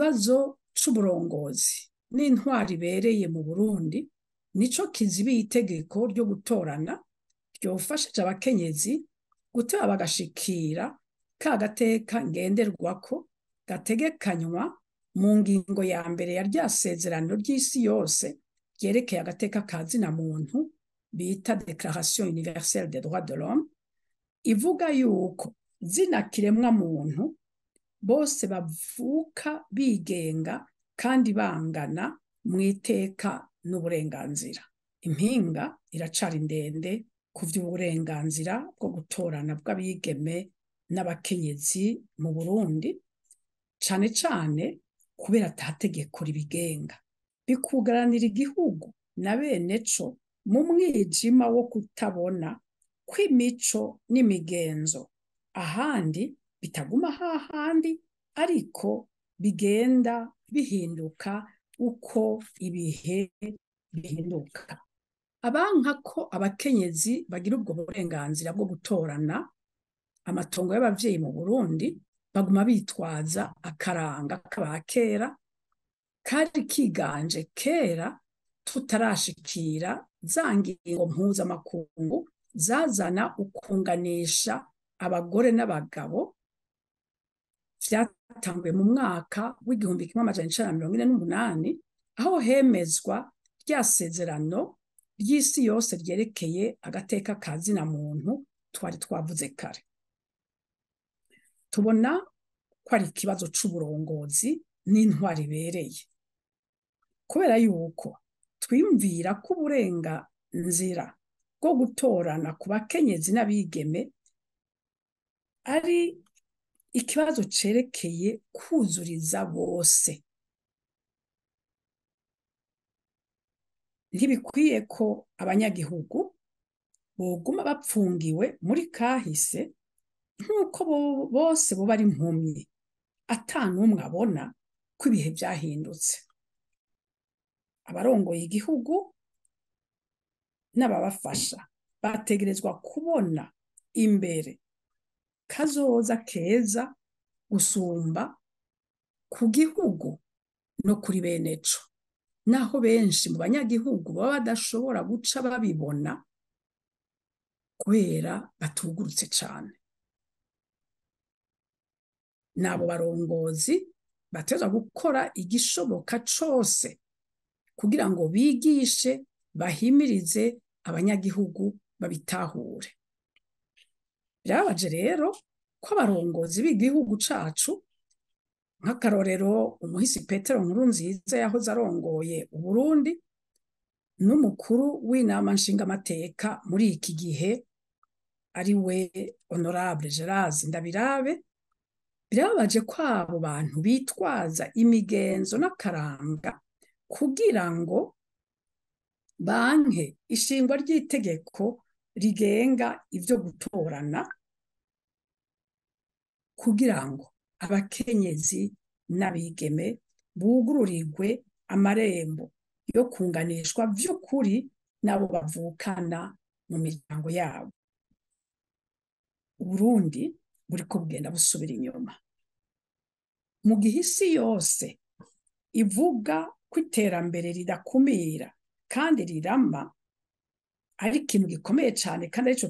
Ikibazo c'uburongozi n'intwari ibereye mu Burundi nico kizibiye itegeko ryo gutorana ryofashije abakenyezi guteba bagashikira ka gateka ngenderwako gategekanywa mu ngingo ya mbere ya rya sezerano ry'isi yose ryerekeye agateka ka zina muntu bita Déclaration universelle des droits de l'homme, ivuga yuko zina kiremwa muntu bose bavuka bigenga kandi bangana mu iteka n'uburenganzira. Impinga iracari ndende ku vy'uburenganzira bwo gutorana bw'abigeme n'abakenyezi mu Burundi, cane cane kubera ata tegeko ribigenga. Bikugaranira igihugu na bene co mu mwijima wo kutabona kw'imico n'imigenzo, ahandi bitaguma hahandi ariko bigenda bihinduka uko ibihe bihinduka. Abanka ko abakenyezi bagira ubwo burenganzira bwo gutorana amatongo y'abavyeyi mu Burundi baguma bitwaza akaranga k'abakera kari kiganje kera tutarashikira za ngingo mpuzamakungu zazana ukunganisha abagore n'abagabo vyatanguye mu mwaka w'1948, aho hemezwa rya sezerano ry'isi yose ryerekeye agateka ka zina muntu twari twavuze kare. Tubona ko ari ikibazo c'uburongozi n'intwari ibereye, kubera yuko twiyumvira ko uburenganzira bwo gutorana ku bakenyezi n'abigeme ari ikibazo cerekeye kuzuriza bose. Ntibikwiye ko abanyagihugu boguma bapfungiwe muri kahise nk'uko bose boba ari impumyi, ata n'umwe abona ko ibihe vyahindutse. Abarongoye igihugu n'ababafasha bategerezwa kubona imbere kazoza keza gusumba ku gihugu no kuri beneco, naho benshi mu banyagihugu baba badashobora guca babibona kubera batugurutse cane. Nabo barongozi bategerezwa gukora igishoboka cose kugira ngo bigishe, bahimirize abanyagihugu babitahure. Birababaje rero ko abarongozi b'igihugu cacu, nk'akarorero umuhisi Petero Nkurunziza yahoze arongoye Uburundi n'umukuru w'inama nshingamateka muri iki gihe ari we Honorable Gerard Ndabirabe, birababaje ko abo bantu bitwaza imigenzo n'akaranga kugira ngo banke ishingwa ry'itegeko rigenga ivyo gutorana, kugira ngo abakenyezi n'abigeme bugururirwe amarembo yo kunganishwa vy'ukuri n'abo bavukana mu miryango yabo. Uburundi buriko bugenda busubira inyuma. Mu gihe isi yose ivuga ko iterambere ridakumira kandi rirama ari ikintu gikomeye cane, kandi arico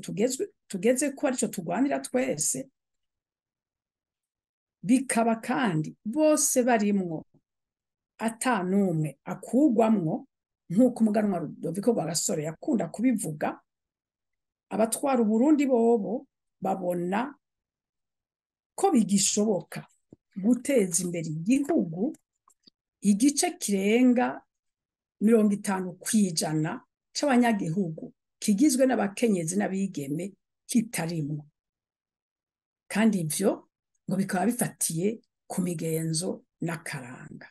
tugeze ko arico turwanira twese, bikaba kandi bose barimwo ata n'umwe akugwamwo, nk'uko umuganwa Rudoviko Rwagasore yakunda kubivuga, abatwara Uburundi bobo babona ko bigishoboka guteza imbere igihugu igice kirenga 50% c'abanyagihugu kigizwe n'abakenyezi n'abigeme kitarimwo, kandi ivyo ngo bikaba bifatiye ku migenzo n'akaranga.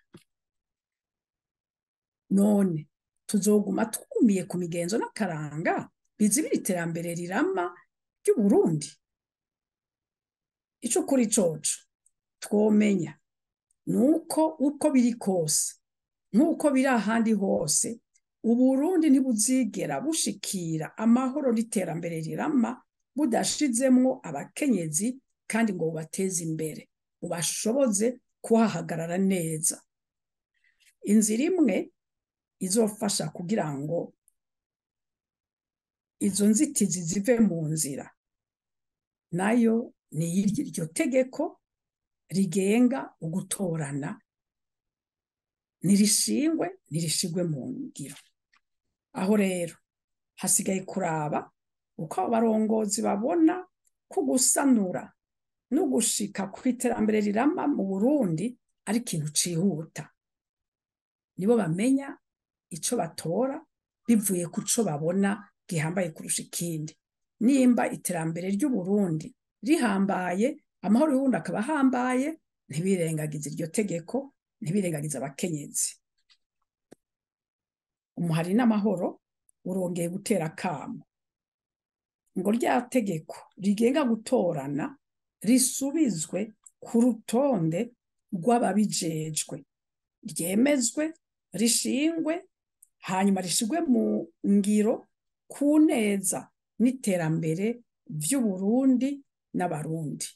None tuzoguma twumiye ku migenzo n'akaranga bizibira iterambere rirama ry'Uburundi? Ico kuri coco twomenya nuko uko biri kose, nk'uko biri ahandi hose, Uburundi ntibuzigera bushikira amahoro n'iterambere rirama budashizemwo abakenyezi kandi ngo bubateze imbere, bubashoboze kuhahagarara neza. Inzira imwe izofasha kugira ngo izo nzitizi zive mu nzira nayo ni iryo tegeko rigenga ugutorana, nirishingwe nirishigwe mu ngiro. Aho rero hasigaye kuraba uko abarongozi babona ko gusanura no gushika ku iterambere rirama mu Burundi ari ikintu cihuta. Nibo bamenya ico batora bivuye ku co babona gihambaye kurusha ikindi. Nimba iterambere ry'Uburundi rihambaye, amahoro y'Uburundi akaba ahambaye, ntibirengagize iryo tegeko, ntibirengagize abakenyezi. Umuhari n'amahoro urongeye gutera akamo ngo rya tegeko rigenga gutorana risubizwe ku rutonde rw'ababijejwe, ryemezwe, rishingwe, hanyuma rishigwe mu ngiro ku neza n'iterambere vy'Uburundi n'Abarundi.